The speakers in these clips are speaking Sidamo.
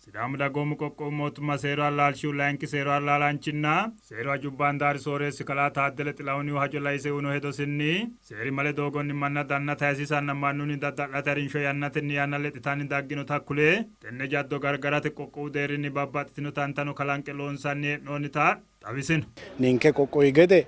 Sidaamu Dagoomu Qoqqowu Mootimma Seeru Allaalshihu Layinki Seeru Allaalaanchinna Seeru Hajubba Handaari Sooreessi Kalaa Taaddele Xilahunihu hajo laise uyno hedosinni, seerimale doogonni manna danna tayisiisanna mannunni dadda'late harinsho yannatenni yanna lexxitanni dagginota kule, tenne jaddo gargarate qoqqowu deerrinni babbaxxitino tantano kalanqe loonsanni hee'noonnita xawisino. Ninke qoqqowi gede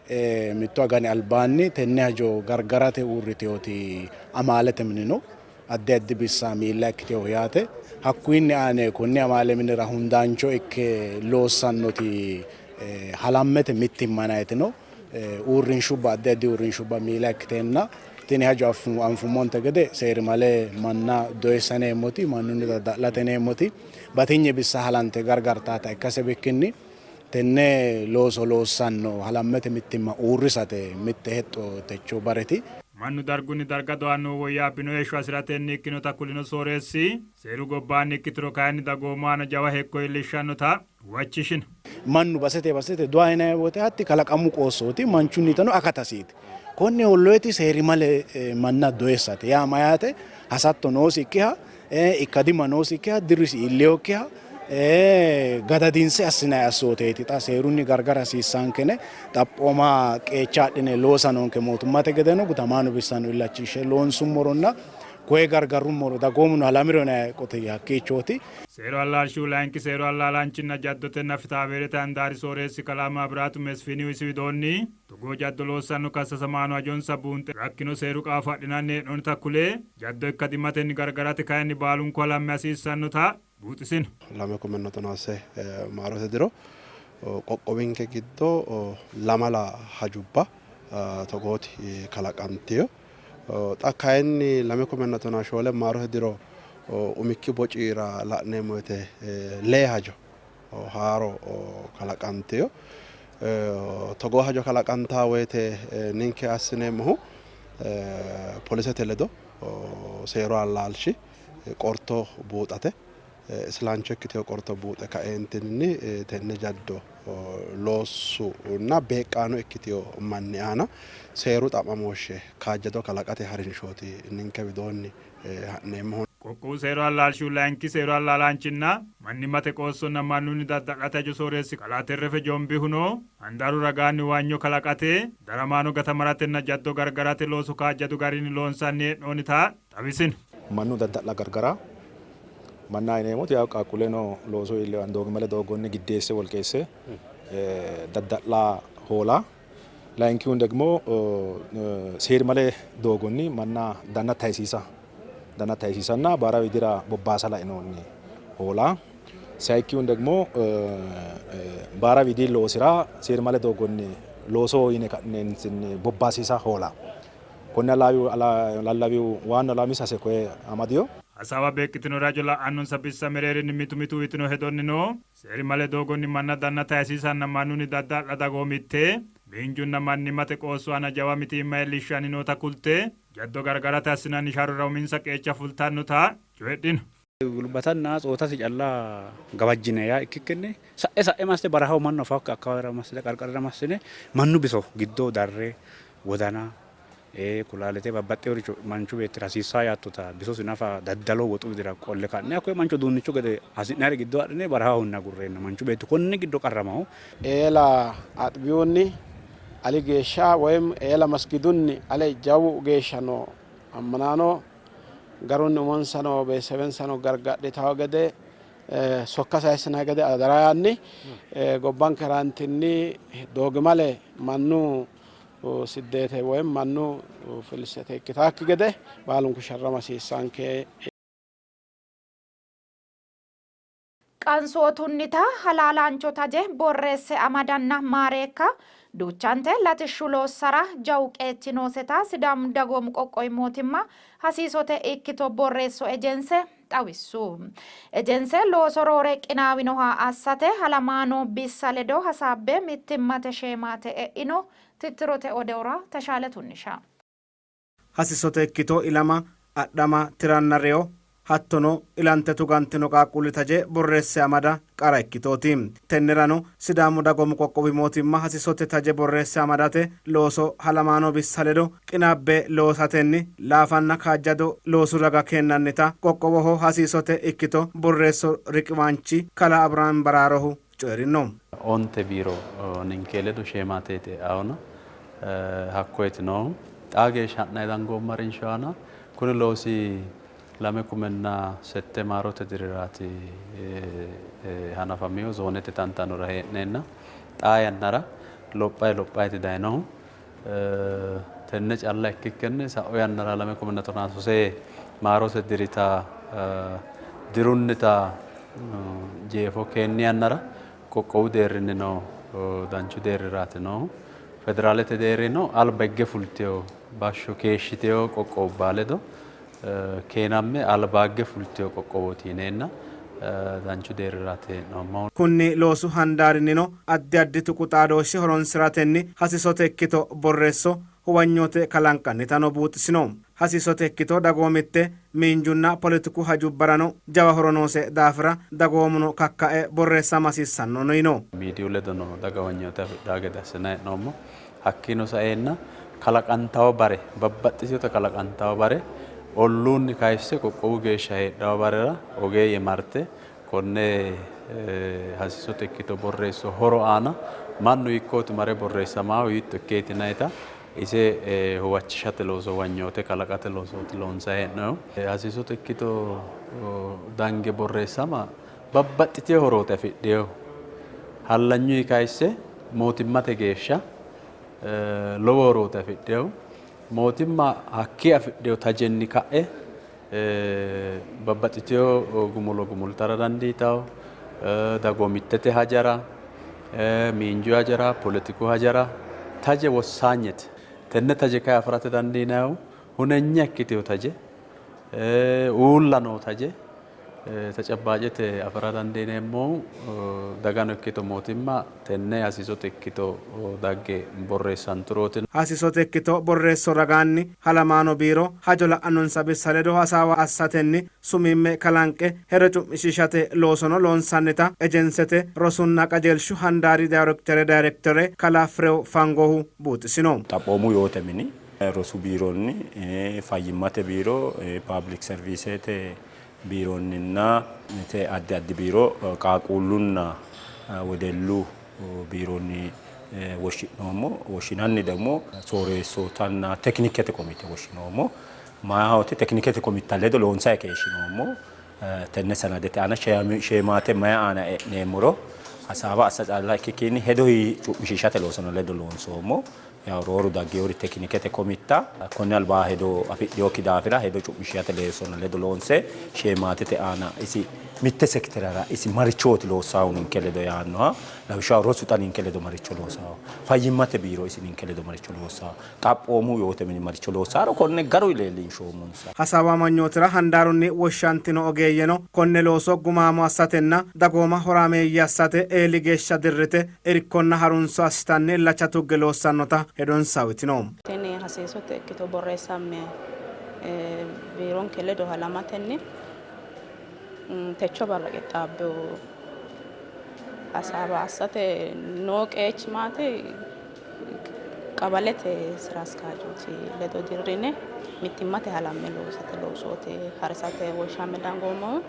mittu agani albaanni tenne hajo gargarate uurritinoti amaalete mini no. Addi addi bissa miilla ikkitinohu yaate. Hakkuyinni aane konni amaale minira hundaancho ikke loossannoti halammete mittimma yinanniti no. Uurrinshubba addi addi uurrinshubba miila ikkiteenna tini hajo anfummonte gede seerimale manna doyissa yineemmoti mannunni dadda'late yineemmoti batinye bissa halante gargartaata ikkase bikkinni tenne looso loossanno halammete mittimma uurrisate mitte hexxo techo bareti. Mannu dargunni darga doannohu woyyaabbino heeshsho hasi'ratenni ikkinota kulino sooreessi, seeru gobbaanni ikkituro kayinni dagoomu aana jawa hekko iillishshannota huwachishino. Mannu basete basete doa yinanni woyte hatti kalaqamu qoossooti, manchunnitano akatasiiti. Konne holloyeti seerimale manna doyissate yaa mayyaate? Hasatto noosikkiha, ikkadimma noosikkiha, dirisi iillinokkiha gadadinse assinanni assooteeti. Xa seerunni gargara hasiissaankene xaphooma qeecha adhine loosa noonke mootimmate gedeno gutamaano bissano illachishshe loonsummoronna koye gargarrummoro dagoomuno halamiro yinanni qote hakkiichooti. Seeru allaalshihu layinki seeru allaalaanchinna jaddotenna fitaabeerete handaari sooreessi kalaa Maabiraatu Mesfinihu isi widoonni, togoo jaddo loossanno kassasamaano hajonsa buunxe rakkino seeru qaafo adhinanni hee'noonnita kule, jaddo ikkadimmatenni gargarate kayinni baalunku halamme hasiissannota buuxisino. Lame kumenna tonaa sase maarote diro qoqqowinke giddo lamala hajubba togooti kalaqantino. Xa kayinni 2014 maarote diro umikki bocira la'neemmo woyte lee hajo haaro kalaqantino. Togoo hajo kalaqantaa woyte ninke assineemmohu polisete ledo seeru allaalshi qorto buuxate isilancho ikkitino qorto buuxe kaeentinni tenne jaddo loossunna beeqqaano ikkitino manni aana seeru xa'mamooshshe kaajjado kalaqate harinshooti ninke widoonni ha'neemmohu. Qoqqowu seeru allaalshihu layinki seeru allaalaanchinna mannimmate qoossonna mannunni dadda'late hajo sooreessi kalaa Terrefe Jombihuno handaaru ragaanni huwanyo kalaqate, daramaano gatamaratenna jaddo gargarate looso kaajjadu garinni loonsanni hee'noonnita xawisino. Mannu dadda'la gargara manna yineemmoti yaw qaaqquulleno loosu doogimale doogonni giddeesse wolqeesse dadda'la hoola. Layinkihunni ደግሞ seerimale doogonni manna danna tayisiisa danna tayisiisanna baara widira bobbaasa lainohunni hoola. Sayikkihunni ደግሞ baara widi loosira seerimale doogonni loosoho yine ka'neentinni bobbaasiisa hoola. Konne lallawi waannu alaami sase koye amadino. Hasaawa beeqqitinori hajo la'annonsa bissa mereerinni mitu mitu uyitino hedonnino, seerimale doogonni manna danna tayisiisanna mannunni dadda'la dagoomitte, miinjunna mannimmate qoosso aana jawa mitiimma iillishshanni noota kulte, jaddo gargarate assinanni sharrora uminsa qeecha fultannota coyidhino. Gulbatanna tsotasi calla gawajjine yaa ikkikkinni sa'e sa'e massite barahaho mannu afakki akkawaawera massite qarqarira massine mannu biso giddo darre wodana, kulaalite babbaxxinoricho manchu beettira hasiissanno yaattota bisosi nafa daddalo woxu widira qolle ka'ne hakkoye mancho uduunnichu gede hasi'nanniri giddo adhine barahaho hunne agurreenna manchu beetti konni giddo qarramaho. Eela Axbiyunni ali geeshsha woyim eela masgidunni ale jawu geeshsha noo ammanaano garunni umonsano beesebensano gargadhitanno gede sokka sayissinanni gede adara yaanni gobbanke rantinni doogimale mannu siddeete woy mannu filsete ikkitaakki gede baalunku sharrama hasiissanke. Qansootunnita halaalaancho taje borreesse amadanna maareekka duuchante latishshu loossara jawu qeechi nooseta Sidaamu Dagoomu Qoqqowi Mootimma Hasiisote Ikkito Borreesso Ejense xawissu. Ejense looso roore qinaawinoha assate halamaano bissa ledo hasaabbe mittimmate sheemaate e'ino. Tittirote odeora Teshaale Tunnisha. Hasiisote ikkito ilama, adhama, tiranna reyo. Hattono ilante tugantino qaaqquulli taje borreesse amada qara ikkitooti. Tennerano Sidaamu Dagoomu Qoqqowi Mootimma hasiisote taje borreesse amadate looso halamaano bissa ledo qinaabbe loosatenni laafanna kaajjado loosu raga keennannita qoqqowoho hasiisote ikkito borreesso riqiwaanchi kalaa Abrahaam Baraarohu coyi'rino. Onte biiro ninke ledo sheemaateeti e'aona hakkoyeti noohu. Xaa geeshsha ha'nanni dangoommo harinsho aana kuni loosi 2008 maarote diriraati hanafaminohu zoonete tantanora hee'neenna xaa yannara lophayi lophayti dayinohu. Tenne calla ikkikkinni sa'u yannara 2013 maarote dirita dirunnita jeefo keenni yannara qoqqowu deerrinnino danchu deerriraati noohu. Federaalete deerrino alba higge fultino bashsho keeshshitino qoqqowubba ledo keenamme albaagge fultino qoqqowooti yineenna danchu deerriraati hee'noommohu. Kunni loosu handaarinnino addi addi tuqu xaadooshshe horonsi'ratenni hasiisote ikkito borreesso huwanyoote kalanqannitano buuxisino. Hasiisote ikkito dagoomitte, miinjunna poletiku hajubbarano jawa horo noose daafira dagoomuno kakkae borreessama hasiissannono yino. Miidiyu ledono daga huwanyoote afidhanno gede assinanni hee'noommo. Hakkiino saeenna kalaqantanno bare babbaxxitinota kalaqantanno bare olluunni kayisse qoqqowu geeshsha heedhanno barera ogeeyye marte konne hasiisote ikkito borreesso horo aana mannu hiikkooti mare borreessamaahu hiitto ikkeeti yinayita ise huwachishate looso huwanyoote kalaqate loosooti loonsanni hee'noonnihu. Hasiisote ikkito dange borreessama babbaxxitino horooti afidhinohu. Hallanyuyi kayisse mootimmate geeshsha lowo horooti afidhinohu. Mootimma hakkii afidhino tajenni ka'e babbaxxitino gumulo gumultara dandiitanno. Dagoomittete hajara, miinju hajara, poletiku hajara taje wossaanyete. Tenne taje kayi afirate dandiinannihu hunenya ikkitino taje, uulla noo taje Tecebbaacete afi'ra dandiineemmohu dagano ikkito mootimma tenne hasiisote ikkito dagge borreessanturooti. Hasiisote ikkito borreesso ragaanni halamaano biiro hajo la'annonsa bissa ledo hasaawa assatenni sumiimme kalanqe hedo cu'mishiishate loosono loonsannita Ejensete rosunna qajeelshu handaari dayirektere dayirektere kalaa Firew Fangohu buuxisino. Xaphoomu yoote mini, rosu biironni, fayyimmate biiro, pabliik serviisete biironninna mite addi addi biiro qaaquullunna wedellu biironni woshshi'noommo. Woshshinanni ደግሞ sooreessootanna tekinikete komite woshshinoommo. Maahote tekinikete komitta ledo loonsayi keeshshinoommo. Tenne sanadete aana sheemaate mayi aana e'neemmoro hasaawa assa calla ikkikkinni hedo cu'mishiishate loosono ledo loonsoommo. Yaw rooru daggewori tekinikete komitta konni albaa hedo afidhinokki daafira hedo cu'mishihate loosono ledo loonse sheemaatete aana isi mitte sekiterera isi marichooti loossaahu ninke ledo yaannoha lawishshaho rosu xa ninke ledo maricho loosaahu, fayyimmate biiro isi ninke ledo maricho loossaahu, xaphoomu yoote mini maricho loossaaro konne garuyi leellinshoommonsa. Hasaawu amanyootira handaarunni woshshantino ogeeyyeno konne looso gumaamo assatenna dagooma horaameeyye assate eeli geeshsha dirrite irkonna harunso assitanni illacha tugge loossannota hedonsa uytino. Tini hasiisote ikkito borreessamme biironke ledo halamatenni techo barra qixxaabbino hasaawa assate noo qeechi maati? Qabalete sira askaajooti ledo dirrine mittimmate halamme loosate loosooti harisate woshshamme dangoommohu.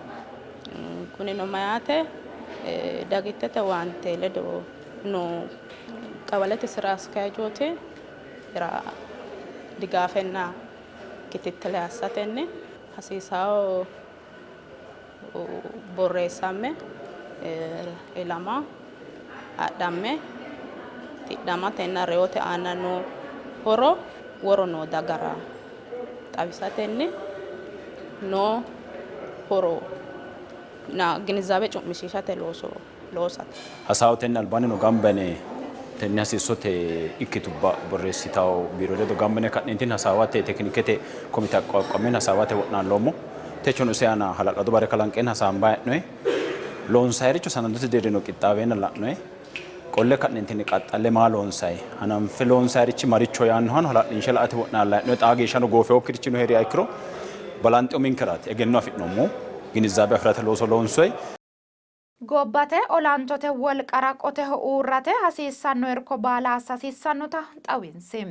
Kunino mayaate dagittete owaante ledo noo qawalete sira askaajooti digaafenna kitittile assatenni hasiisawo borreessamme ilama adhamme tidhamatenna reyote aana noo horo woro noo dagara xawisatenni noo horo na ginizaabe cu'mishiishate looso loosate. Hasaawatenni albaannino gamba yine tenne hasiissote ikkitubba borreessitanno biiro ledo gamba yine ka'neentinni hasaawate tekinikete komite aqqaqqammeenna hasaawate wo'naalloommo. Techono ise aana hala'lado bare kalanqeenna hasaambanni hee'noonni. Loonsayiricho sanadete deerrino qixxaaweenna la'noonni. Qolle ka'neentinni qaxxalle maa loonsayi, hananfe loonsayirichi maricho yaannohano hala'linshe la''ate wo'naallanni hee'noonni. Xaa geeshshano goofinokkirichino hee'riha ikkiro Balanxe uminkeraati egenno afi'noommohu ginizaabe afi'rate looso loonsoyi. Gobbate olantote wolqara qoteho uurrate hasiissanno irko baala assa hasiissannota xawinsi.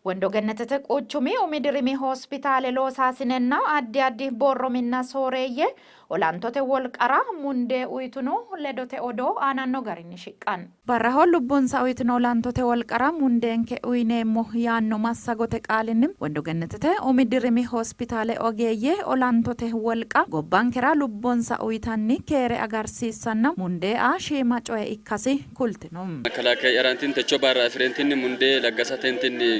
Wondo Gennetete quchumi umi dirimi hospitaale loosaasinenna addi addi borro minna sooreeyye olantote wolqara mundee uytino ledote odoo aananno garinni shiqqanno. Barraho lubbonsa uytino olantote wolqara mundeenke uyneemmo yaanno massagote qaalinni Wondo Gennetete umi dirimi hospitaale ogeeyye olantote wolqa gobbankera lubbonsa uytanni keere agarsiissanna mundee aa shiima coye ikkasi kultino. Makalakaya'yarantinni techo barra afi'rentinni mundee laggasatentinni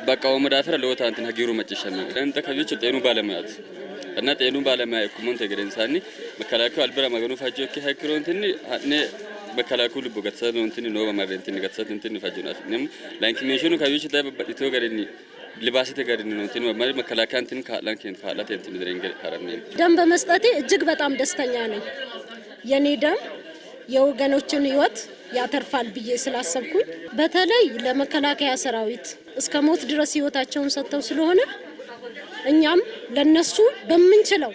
baqqawoommo daafira lowo taantinni hagiirru macciishshaminoe. Xa kawiicho xeenu baalemuyaati እና xeenu baalemuya ikkummonte gedensaanni makalakayu albira Maganu fajjo ikkiha ikkirontinni ha'ne makalakayu lubbo gatisate noowa marrentinni gatisatentinni fajjono afi'neemmo. Layinkimeeshshono kawiicho daye babbaxxitewo garinni libaasete garinni noontinni mare makalakayantinni kaa'lanke kaa'latentinni derenge ha'rammeemmo. ደም በመስጠቴ እጅግ በጣም ደስተኛ ነኝ። የኔ ደም የወገኖችን ሕይወት ያተርፋል ብዬ ስላሰብኩኝ በተለይ ለመከላከያ ሰራዊት እስከ ሞት ድረስ ሕይወታቸውን ሰጥተው ስለሆነ እኛም ለነሱ በምንችለው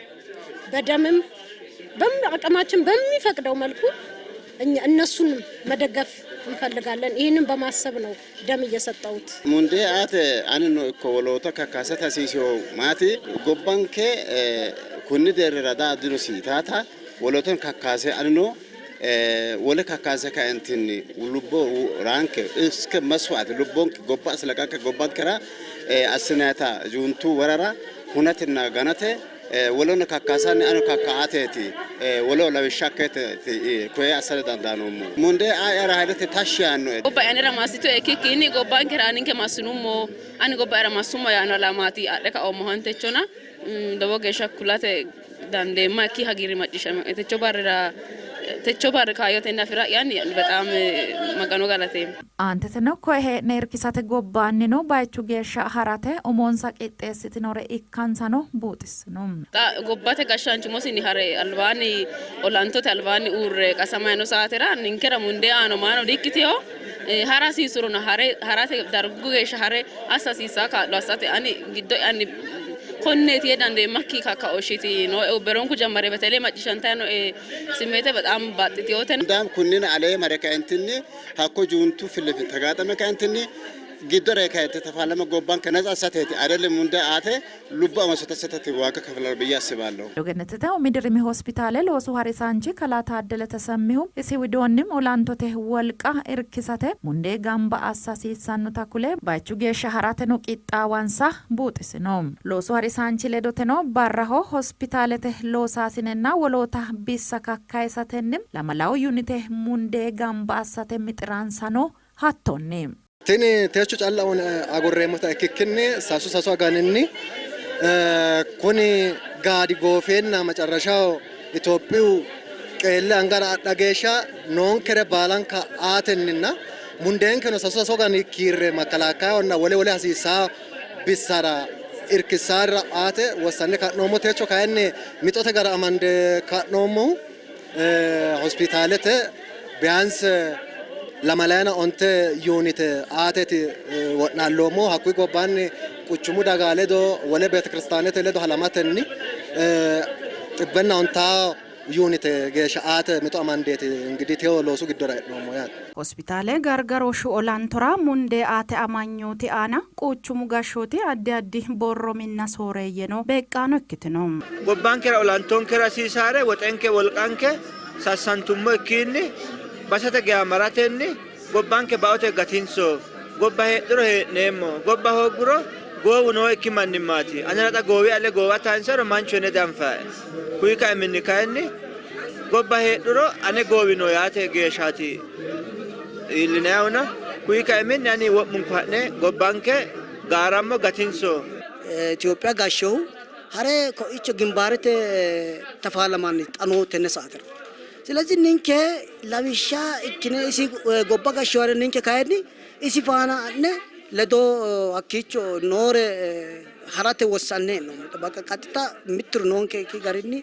በደምም አቅማችን በሚፈቅደው መልኩ እነሱን መደገፍ እንፈልጋለን። ይህንን በማሰብ ነው ደም እየሰጠሁት። Mundee aate anino ikko woloota kakkaasate hasiisiyo maati gobbanke kunni deerrira daa dinosi taata wolootan kakkaase anino wole kakkaase kaentinni lubbo raanke እስከ መስዋዕት lubbonke gobba aslaqaqe gobbankera assinayta juntu ወረራ hunaትና ganate woleno kakkaasanni ano kakkaateeti wolo lawishsha akkeeti koye assate dandaanoommo. Mundee aayara haylete tashshi yaannoe. Gobba anera massitue ikkikkinni gobbankera aninke massinummo ani gobba'yara massummo yaanno alamaati adhe kaoommohan techona lowo geeshsha kulate dandeemmakki hagiirri macciishshaminoe techo barrira techo barri kaayyotenni afi'ra'yanni በጣም Magano galateemmo. Aanteteno koye hee'ne irkisate gobbaannino bayichu geeshsha harate umonsa qixxeessitinore ikkansano buuxissino. Xa gobbate gashshaanchi umosinni hare albaanni olantote albaanni uurre qasamanni noo saatera ninkera mundee aano maano dikkitewo hara hasiissurono hare harate dargu geeshsha hare assa hasiissaa kaa'lo assate ani giddo'yanni konneeti yee dandeemmakki kakkaooshshiiti nooehu beronku jammare በተለይ macciishshantayi nooe simmeete በጣም baxxitewote. Ndaam kunnina alee mare kaentinni hakko juntu ፊት ተጋጠመ kaentinni giddora kaete tefalame gobbanke ነጻ assateeti አይደለም mundee aate lubbo amasota assateeti waaga kafalano ብዬ አስባለሁ። Gennetete umi dirimi hospitaale loosu harisaanchi kalaa Taaddele Tesemmihu isi widoonnim olantote wolqa irkisate mundee gamba assa hasiissannota kule bayichu geeshsha harateno qixxaawansa buuxisino. Loosu harisaanchi ledoteno barraho hospitaalete loosaasinenna woloota bissa kakkayisatenni lamalawu yunite mundee gamba assate mixiransano hattonni. Tini techo calla agurreemmota ikkikkinni sasu sasu aganinni kuni gaadi goofeenna macarrashaho Itophiyu qeelle angara adha geeshsha noonkere baalanka aatenninna mundeenkeno sasu sasu agani kiirre makalakayahonna wole wole hasiissaa bissara irkissaarra aate wossanne ka'noommo. Techo kayinni mixote gara amande ka'noommohu hospitaalete ቢያንስ lamalayina onte yuunite aateeti wo'naalloommo. Hakkuyi gobbaanni quchumu daga ledo wole beetekiristaanete ledo halamatenni xibbenna ontaa yuunite geeshsha aate mixo amandeeti እንግዲህ tewo loosu giddora e'noommo yaate. Hospitaale gargarooshshu olantora mundee aate amanyooti aana quchumu gashshooti addi addi borro minna sooreeyyeno beeqqaano ikkitino. Gobbankera olantonkera hasiisaare woxenke wolqanke sassantummo ikkiinni basete geya maratenni gobbanke baote gatinso gobba heedhuro hee'neemmo gobba hoogguro goowu nookki mannimmaati anera xa goowi ale goowa taansaro manchu ene danfae kuyi kaiminni kayinni gobba heedhuro ane goowi no yaate geeshshaati iillinayihuna kuyi kaiminni ani wo'munku ha'ne gobbanke gaarammo gatinso. Itophiya gashshehu hare koicho gimbaarete tafaalamanni xa noo tenne saatera. ስለዚህ ninke lawishsha ikkine isi gobba gashshehu ninke kayinni isi faana ha'ne ledo hakkiicho noore harate wossanne hee'noommo. Bakka qaxxita mitturi noonkekki garinni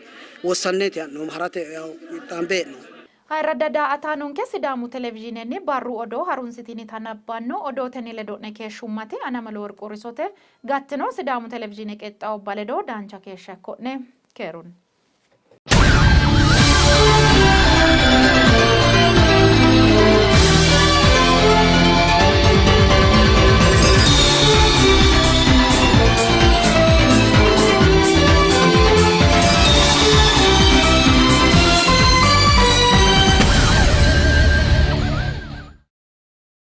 wossanneeti ha'noommo harate yaw qixxaambe hee'noommo. Ayirradda daa''ataanonke Sidaamu Televizhiinenni barru odoo harunsitinita nabbanno odootenni ledo'ne keeshshummate ana Muluworq Urisote. Gattino Sidaamu Televizhiine qixxaawubba ledo dancha keeshsha ikko'ne. Keerunni.